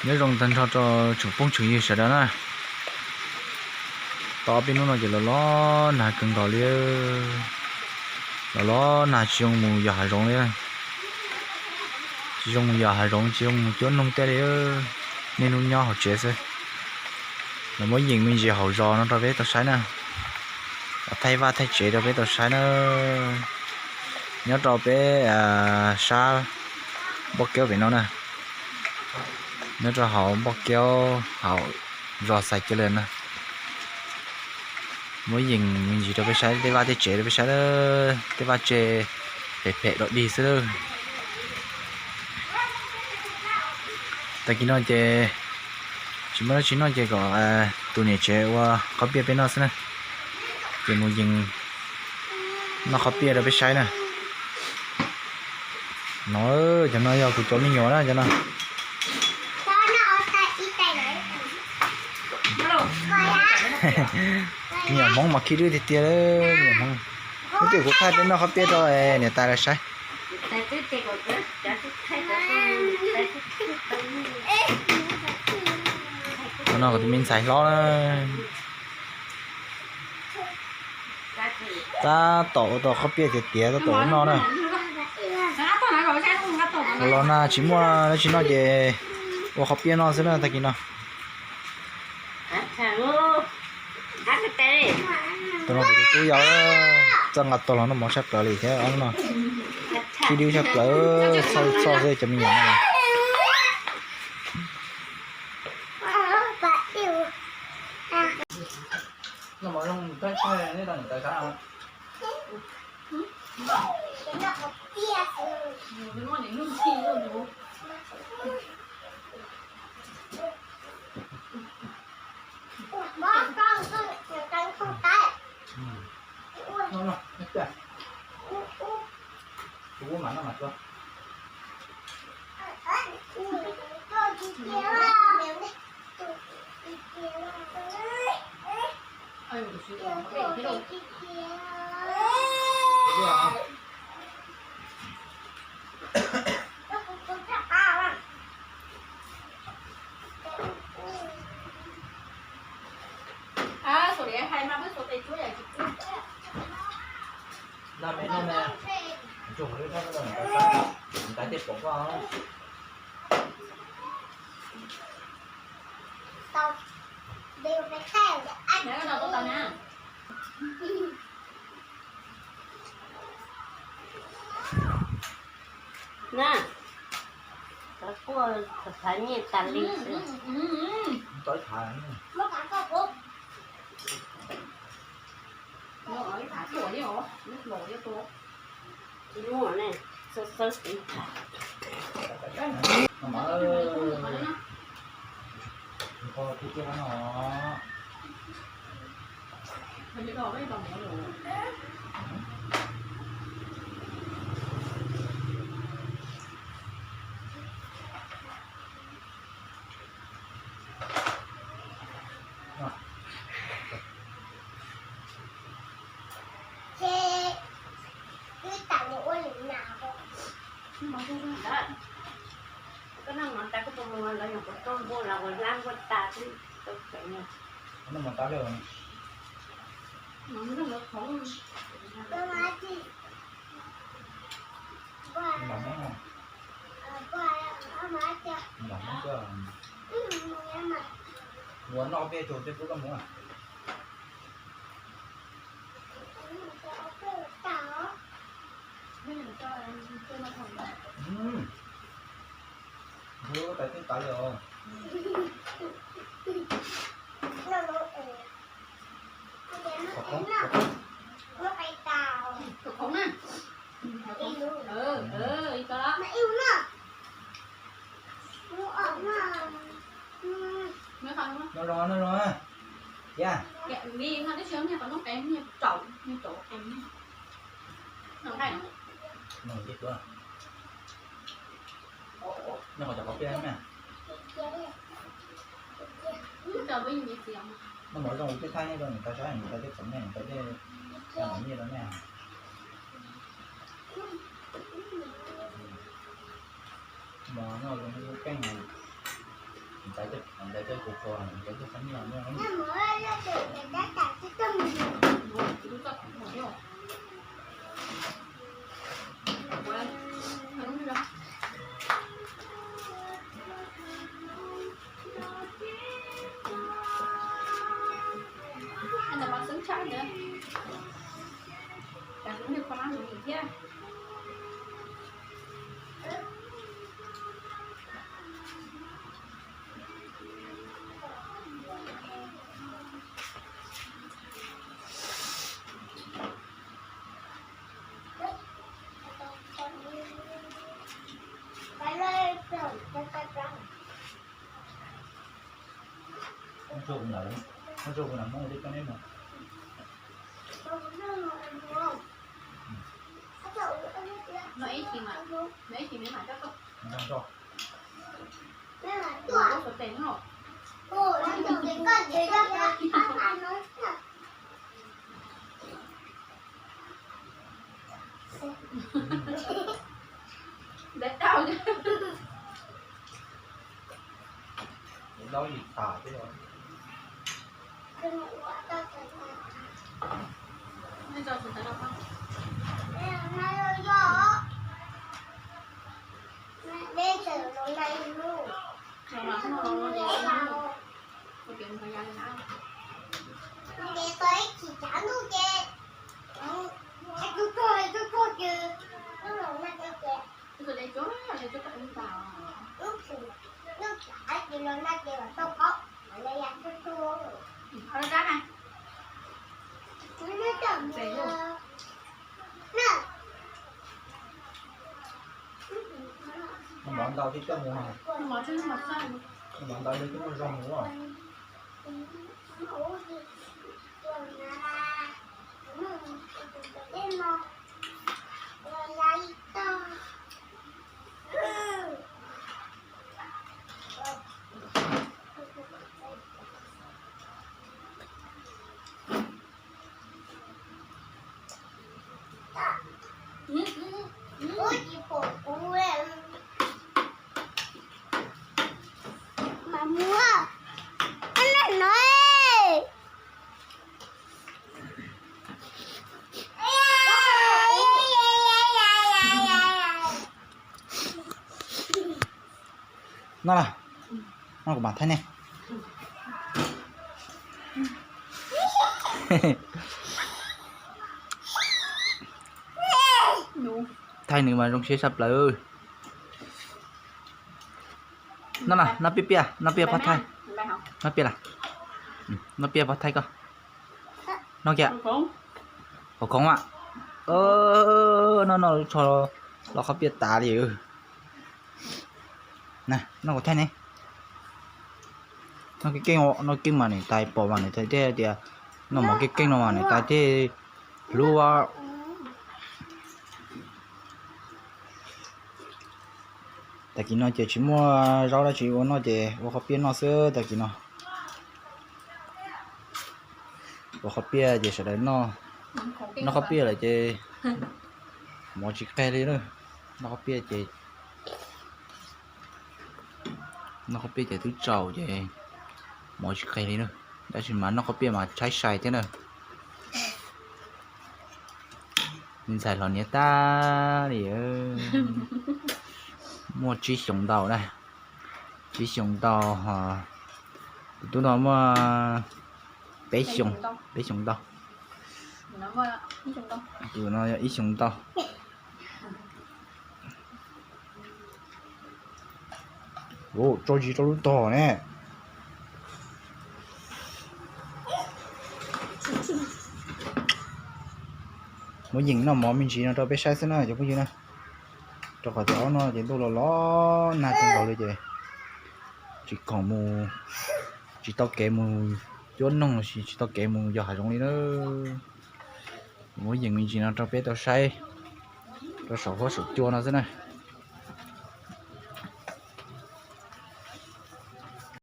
Nyob zoo tag nrho rau tsoom phooj tsoom ywg sawv daws na. Tau ob peb hnub no ces los los nag kawg nkaus li. Los los nag tsis zoo mus yos hav zoov li. Tsis zoo mus yos hav zoov, tsis zoo mus cuab noog tej li. Niaj hnub nyob hauv tsev xwb. Los muab yeem me ntsis hauv zos no rau peb tau saib na. Thaij vaj thaij tsev rau peb tau saib na. Nyob rau peb sab Npauj Kaub pem no na. Nyob rau hauv Npauj Kaub hauv zos Xais Kiv Lwm na. Muab yeem me ntsis rau peb saib tej vaj tej tsev rau peb saib, tej vaj tse phem phem dog dig xwb. Tag kis no ces tsis muaj dab tsi noj ces kom tus niam tsev ua qhob piaj peb noj xwb na. Ces mus yeem noj qhob piaj rau peb saib na. No, cov no yog kuv cov me nyuam na cov no. Me nyuam Hmoob mas khib dwb tiag tiag, me nyuam Hmoob. Hnub twg kuv thaij peb noj qhob piaj rau niam tais lawv saib. Cov no kuv tus me ntxhais hlob na. Tab tom ua tau qhob piaj tiav tiav tab tom ua noj na. Los nag tsis muaj dab tsi noj ces ua qhob piaj noj xwb na tag kis no. Tus no kuv tus tub yau, txawj nqa tau los noj mov tshaj plaws li thiab no. Khib dwb tshaj plaws, txhoj txhoj xwb cov me nyuam no. Na, cov kuaj thaiv nyiaj tas li xwb. Tsis muaj ne, xawb xawb tiv tham. Koj noj mov tas koj puas mus lawv nyuam qhuav tuaj npua los ua hlab npua tas xwb tau tseem. Noj mov tas lawm. Noj mov khoov. Noj mov khoov. Ua noj peb tug tej pub koj mus. Hu tais tib tais os. Khov khoov, khov khoov. Noj zoo, noj zoo. Tiag. Noj qhov cov qhov piaj na. Noj mov zoo ua tej thaij nej rau niam tais saib, niam tais tej txom nyem, niam tais tej cov mov nyiaj rau nej. Mov noj zoo li lub keej no. Mov ntau thiab coj mus, mov ntau li twb muaj zog mus. No los, no kuv mam thaij nej. Thaij nws mas zoo siab tshaj plaws. No los, noj piab piab, noj piab pov thaij. Noj piab los? Noj piab pov thaij koj. Noj kiag. Hauv khoom a. No no, tsho los qhov piaj tas li. Noj kuv thaij ne. Noj keej keej, noj keej mas niam tais pom mas niam tais thiaj tias, noj mov keej keej no mas niam tais thiaj hlub. Tag kis no ces tsis muaj zaub dab tsi ua noj ces ua qhob piaj noj xwb tag kis no. Ua qhob piaj ces sawv daws noj, noj qhob piaj lawm ces mov tsis qeg li na. Noj qhob piaj ces, noj qhob piaj ces twb tsaus ces mov tsis qeg li na. Tab sis mas noj qhob piaj mas tshaib sai thiab na. Me ntxhais los niam tab li, muaj tsib xyoos ntau na. Tsib xyoos ntau. Tus tub no muaj peb xyoos, peb xyoos ntau. Tus no yog ib xyoos ntau. Tso zis rau lub tog ne. Muab yeem noj mov me ntsis no rau peb saib xwb na cov phooj ywg na. Rau qhov tias ob no ces ntuj los los nag kawg nkaus li ces tsis khoom mus, tsis tau kev mus cuab noog los sis tsis tau kev mus yos hav zoov li na. Muab yeem me ntsis no rau peb tau saib rau saum huab saum cua no xwb na.